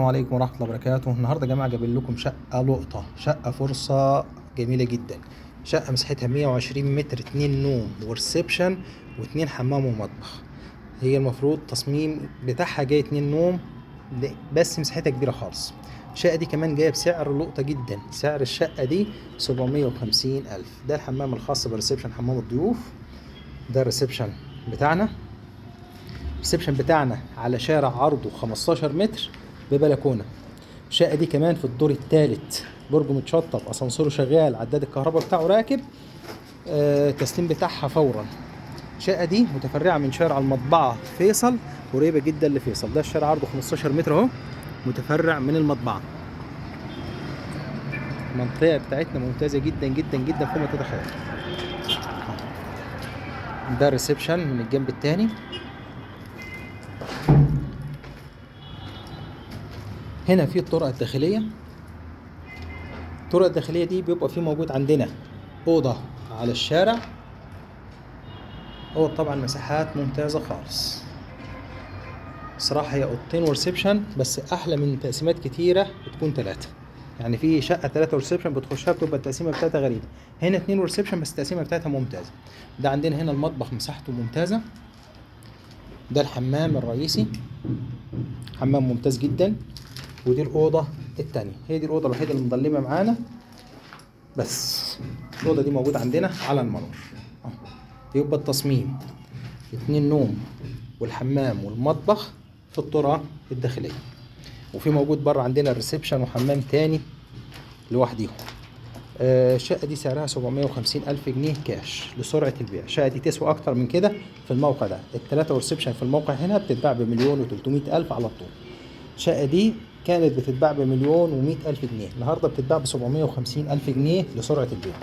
السلام عليكم ورحمة الله وبركاته. النهاردة يا جماعة جايبين لكم شقة لقطة، شقة فرصة جميلة جدا. شقة مساحتها 120 متر، 2 نوم و reception واتنين حمام ومطبخ. هي المفروض تصميم بتاعها جاي 2 نوم بس مساحتها كبيرة خالص. الشقة دي كمان جاية بسعر لقطة جدا، سعر الشقة دي 750 ألف. ده الحمام الخاص بال reception، حمام الضيوف. ده ال reception بتاعنا، ال reception بتاعنا على شارع عرضه 15 متر ببلكونه. الشقة دي كمان في الدور الثالث، برج متشطب، اسانسيره شغال، عداد الكهرباء بتاعه راكب، التسليم بتاعها فورا. الشقة دي متفرعه من شارع المطبعة فيصل، قريبه جدا لفيصل. ده الشارع عرضه 15 متر اهو، متفرع من المطبعة. المنطقة بتاعتنا ممتازة جدا جدا جدا فوق ما تتخيل. ده ال reception من الجنب الثاني. هنا في الطرق الداخلية. الطرق الداخلية دي بيبقى فيه موجود عندنا أوضة على الشارع، أوضة طبعا مساحات ممتازة خالص. صراحة هي أوضتين و reception، بس أحلى من تقسيمات كتيرة بتكون 3. يعني في شقة 3 و reception بتخشها بتبقى التقسيمة بتاعتها غريبة. هنا 2 و reception بس التقسيمة بتاعتها ممتازة. ده عندنا هنا المطبخ مساحته ممتازة. ده الحمام الرئيسي، حمام ممتاز جدا. ودي الأوضة التانية، هي دي الأوضة الوحيدة اللي مضلمة معانا، بس الأوضة دي موجودة عندنا على المنور. يبقى التصميم 2 نوم والحمام والمطبخ في الطرقة الداخلية، وفي موجود بره عندنا ال reception وحمام تاني لوحديهم. الشقة دي سعرها 750 ألف جنيه كاش لسرعة البيع. الشقة دي تسوى أكتر من كده في الموقع ده. ال3 و reception في الموقع هنا بتتباع ب1,300,000 على طول. الشقة دي كانت بتتباع ب1,100,000 جنيه، النهارده بتتباع ب750 ألف جنيه لسرعة البيع.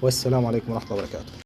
والسلام عليكم ورحمة الله وبركاته.